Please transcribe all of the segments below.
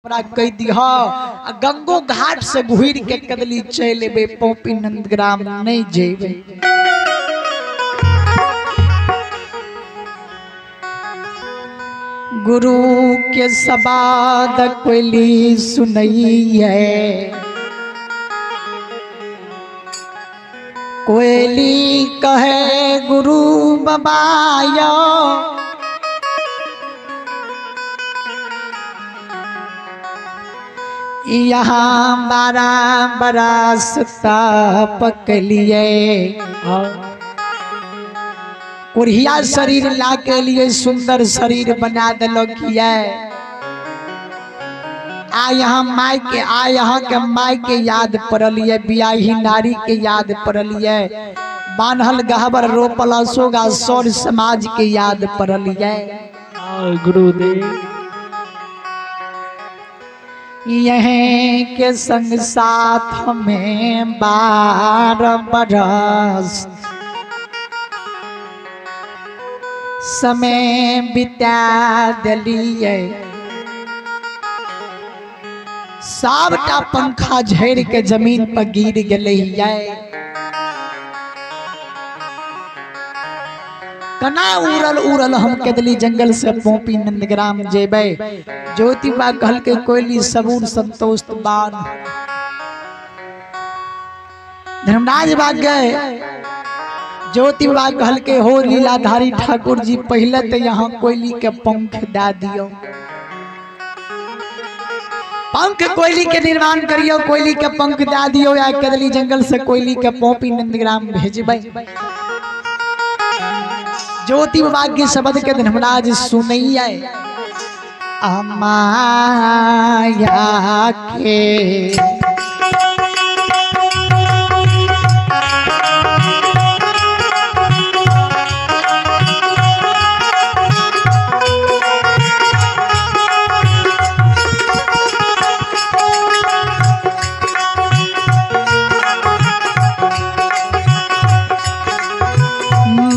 हमरा कह दिह आ गंगो घाट से घुर के कदली चल एबे, पौपी नंदग्राम नहीं जेबे। गुरु के सबाद कोयली सुनैये, कोयली कहे गुरु बबाया, यहाँ 12 बरस तप लिए, कोढ़िया शरीर ला के लिए सुंदर शरीर बना दिलक। आ यहाँ माई के, आ यहाँ के माई के याद पड़ल ये, बियाही नारी के याद पड़ल ये, बान्हल गहबर रोपल अशोगा सौर समाज के याद पड़ल ये। गुरुदेव यह के संग साथ में 12 बरस समय बिता दिलिए, सबटा पंखा झड़ के जमीन पर गिर गए। कना उड़ल उड़ल हम केदली जंगल से पोपी नंदग्राम जेबे। ज्योतिबा कहल के कोयली सबूर संतोष बान। धर्मराज बाग गए, ज्योतिबा कहल के हो लीलाधारी ठाकुर जी पहले तो यहाँ कोयली के पंख दा दियो, पंख कोयली के निर्माण करियो, कोयली के पंख दा दियो या कदली जंगल से कोयली के पोपी नंदग्राम भेजबे। ज्योति बाबा के शब्द के धर्मराज सुनैया अमाया के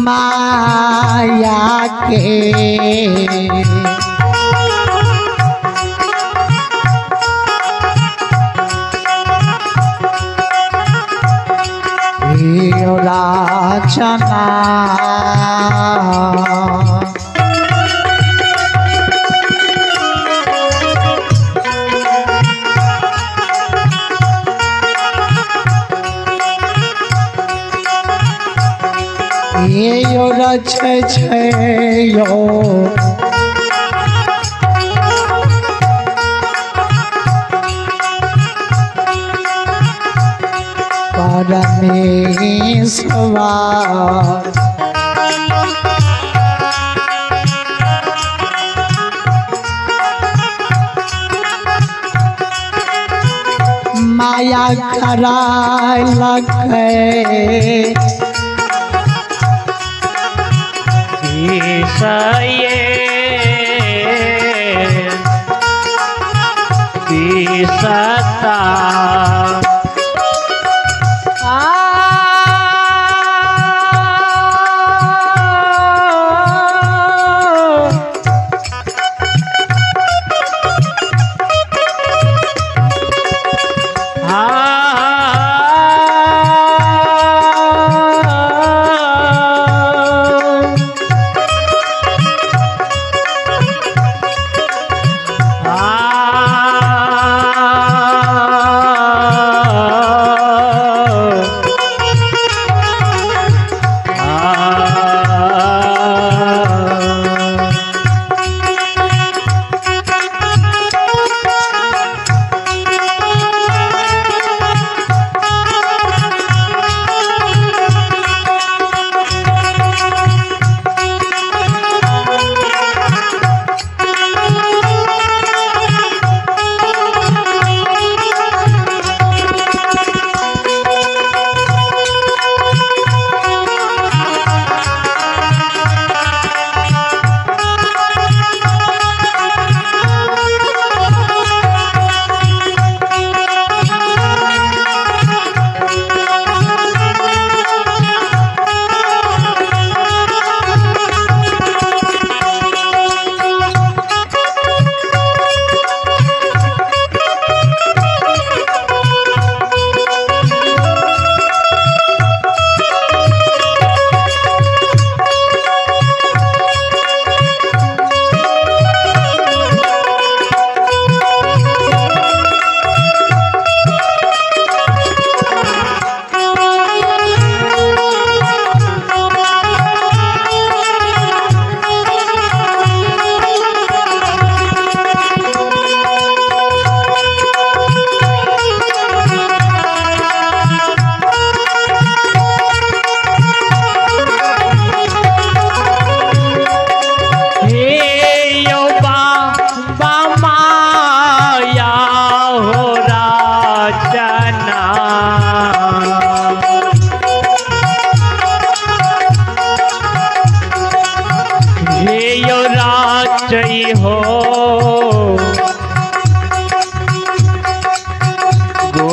माया के रचना ये रच यो परमेश्वर माया कराय लगे विषता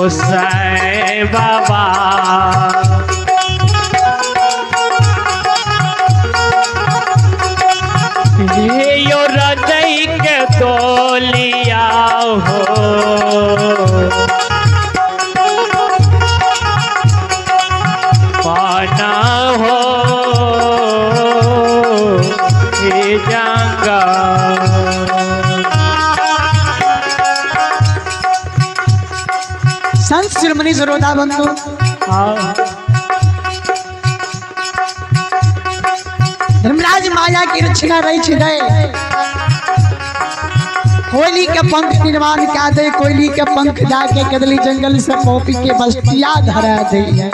गोसाई बाबा। यो रजई के तोलिया हो पाना हो जांगा। संत शिरोमणि सरोदा बंधु धर्मराज माया की रचना रही छिदे कोयली के पंख निर्माण क्या दे, कोयली के पंख जाके कदली जंगल से पॉपी के बस्तिया धरा दे है।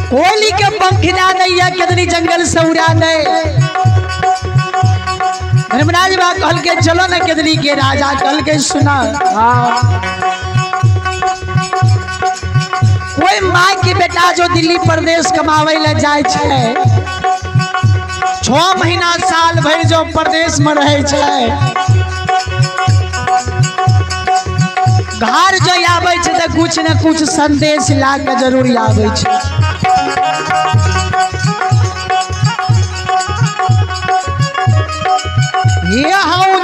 कोयली के पंख दा दैया कदली जंगल से उड़ा दे। धर्मराज बा कहल के चलो न कदली के राजा, कहल के सुना कोई माँ के बेटा जो दिल्ली प्रदेश कमावे ले जाए छे, 6 महीना साल भर जो प्रदेश में रहे छे, घर जो आवे छे तो कुछ न कुछ संदेश ला के जरूर आवे छे।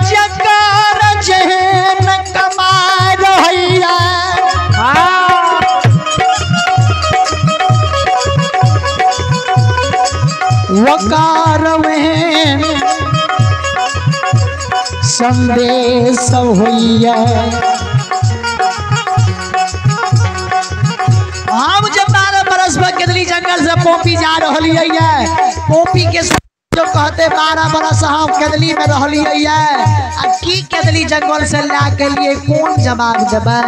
जकर जेहन कमा रहिया वकार में संदेश होइया। हम जब 12 बरस पर कदली जंगल से पोपी जा रही है, पोपी के जो कहते 12 बरस हम कदली में रही है, आ की कदली जंगल से ला के लिए कौन जवाब देबै।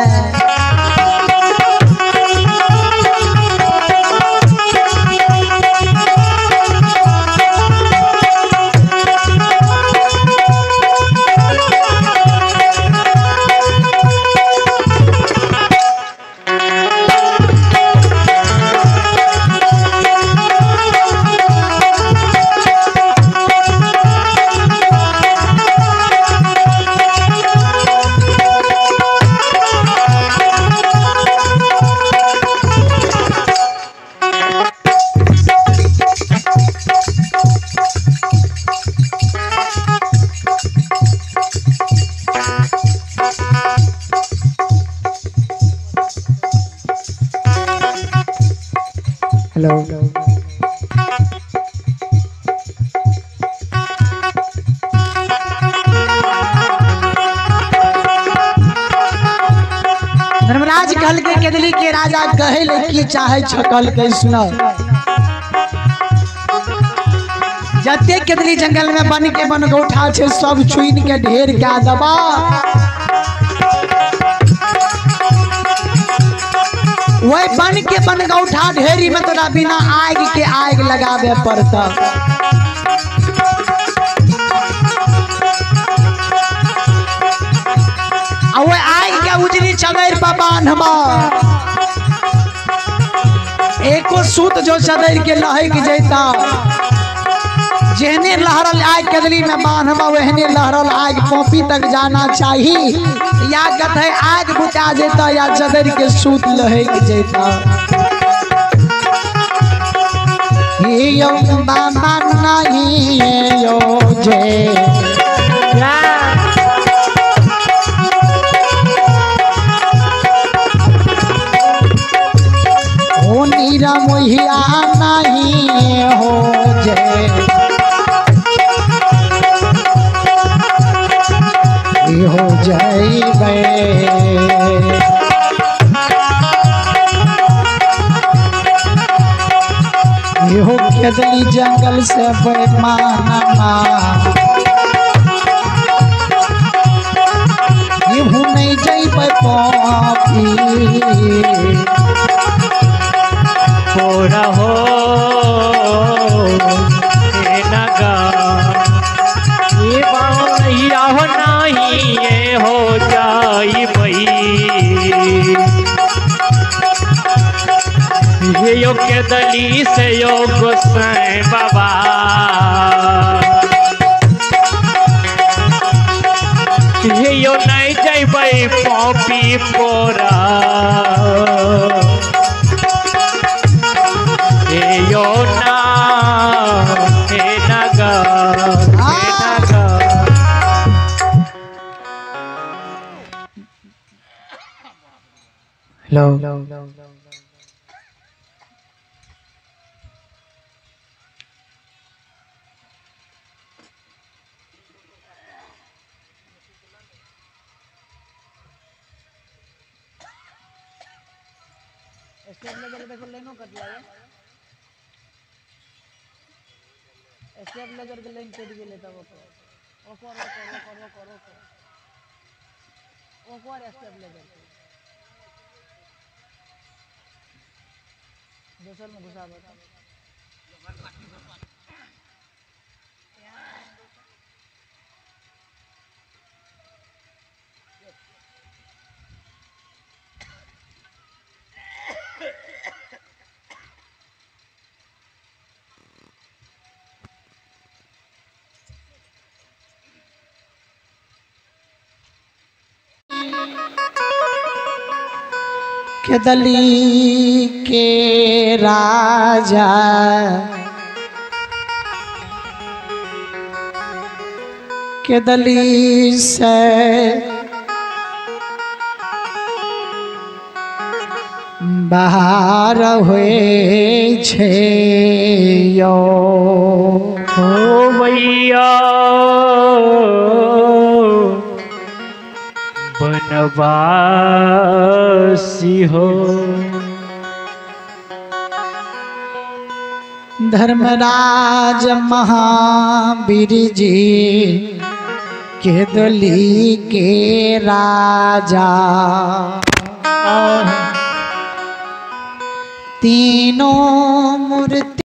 हेलो धर्मराज कहल के कदली के राजा कहे ले की चाहे छकल के सुना जते कदली जंगल में बन के बन गोठा छे सब छुइन के ढेर क्या दबा। वही बन के बन गौठा ढेरी में तोरा बिना आग के आग लगावे पड़ता। वह आग के उजली चदर पर बांधबा, एको सूत जो चदर के लहक जैता, जेहने लहरल आग कदली में बांधबा वहने लहरल आग पोपी तक जाना चाहिए। या कथे आग बुझा जेता या चदर के सूत लहक जेता। यो बाबा नहीं यो जे होनी निरमोहिया नहीं हो जय हो जइबै। हो खेदली जंगल से बेमानमा इहू नहीं जइबै पापी पोरा हो नगा ये बावैया हो नहीं ये हो जाइबै। ये यो के दली से यो गोसाई बाबा ये यो नहीं जाइबै पापी पोरा ये यो ना हे नगा हे नगा। हेलो देखो लाइनो कट लागे स्टेबलाइजर के लाइन कट गेलै तब ओकर ओकर ओकर ओकर ओकर ओकर स्टेबलाइजर दोसर में घुसाबो। खेदली के राजा खेदली से बाहर हुए छे यो हो भैया बनवासी हो। धर्मराज महावीर जी खेदली के राजा तीनों मूर्ति